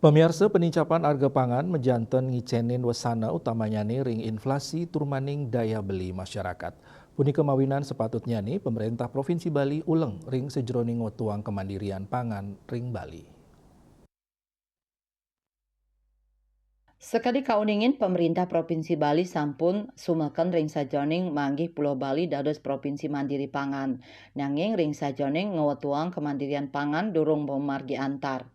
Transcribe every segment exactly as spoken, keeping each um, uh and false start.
Pamiarsa, penincapan arga pangan majanten ngicenin wesana utamanyane ring inflasi turmaning daya beli masyarakat. Punika mawinan sapatutnyane pemerintah Provinsi Bali uleng ring sajeroning ngwetuang kemandirian pangan ring Bali. Sakadi kauningin, pemerintah Provinsi Bali sampun sumeken ring sajeroning manggih Pulau Bali dados provinsi mandiri pangan, nanging ring sajeroning ngwetuang kemandirian pangan durung mamargi antar.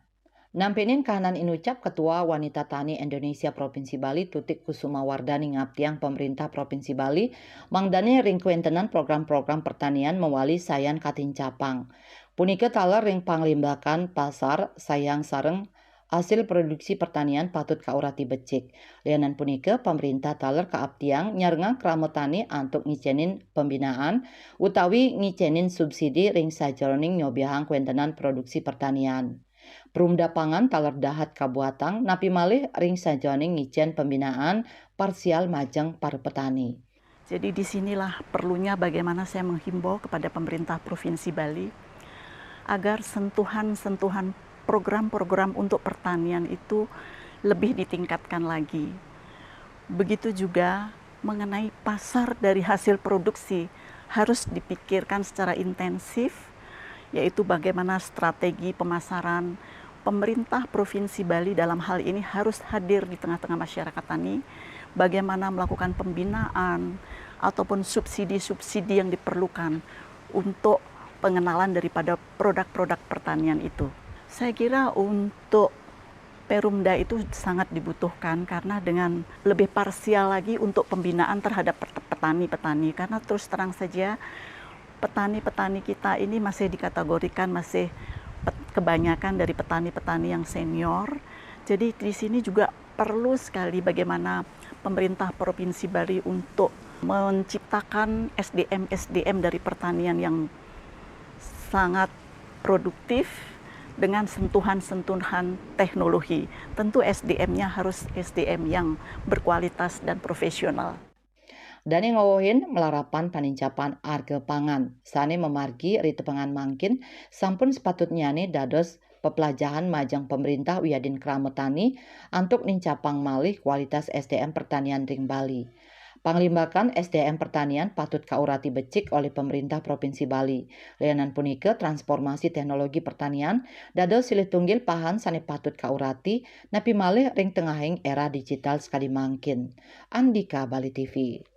Nampinin kahanan inucap Ketua Wanita Tani Indonesia Provinsi Bali, Tutik Kusuma Wardani, ngaptiang pemerintah Provinsi Bali mangdane ring kwentenan program-program pertanian mawali sayan katincapang. Punika taler ring panglimbakan pasar, sayang sareng hasil produksi pertanian patut kaurati becik. Lianan punika, pemerintah taler kaaptiang nyarengang krama tani antuk ngicenin pembinaan utawi ngicenin subsidi ring sajeroning nyobiahang kwentenan produksi pertanian. Perumda pangan taler dahat kabuatang, napi malih ring sajeroning ngicen pembinaan parsial majeng para petani. Jadi, disinilah perlunya bagaimana saya menghimbau kepada pemerintah Provinsi Bali agar sentuhan-sentuhan program-program untuk pertanian itu lebih ditingkatkan lagi. Begitu juga mengenai pasar dari hasil produksi harus dipikirkan secara intensif, yaitu bagaimana strategi pemasaran. Pemerintah Provinsi Bali dalam hal ini harus hadir di tengah-tengah masyarakat tani, bagaimana melakukan pembinaan ataupun subsidi-subsidi yang diperlukan untuk pengenalan daripada produk-produk pertanian itu. Saya kira untuk Perumda itu sangat dibutuhkan karena dengan lebih parsial lagi untuk pembinaan terhadap pet-, petani-petani, karena terus terang saja petani-petani kita ini masih dikategorikan masih pet-, kebanyakan dari petani-petani yang senior. Jadi di sini juga perlu sekali bagaimana pemerintah Provinsi Bali untuk menciptakan S D M-S D M dari pertanian yang sangat produktif dengan sentuhan-sentuhan teknologi. Tentu S D M-nya harus S D M yang berkualitas dan profesional. Dane ngwewehin malarapan panincapan arga pangan sane mamargi ri tepengan mangkin sampun sapatutnyane dados peplajahan majeng pemerintah wiadin krama tani antuk nincapang malih kualitas S D M pertanian ring Bali. Panglimbakan S D M pertanian patut kaurati becik olih pemerintah Provinsi Bali. Lianan punika, transformasi teknologi pertanian dados silih tunggil pahan sane patut kaurati, napi malih ring tengahing era digital sakadi mangkin. Andika, Bali T V.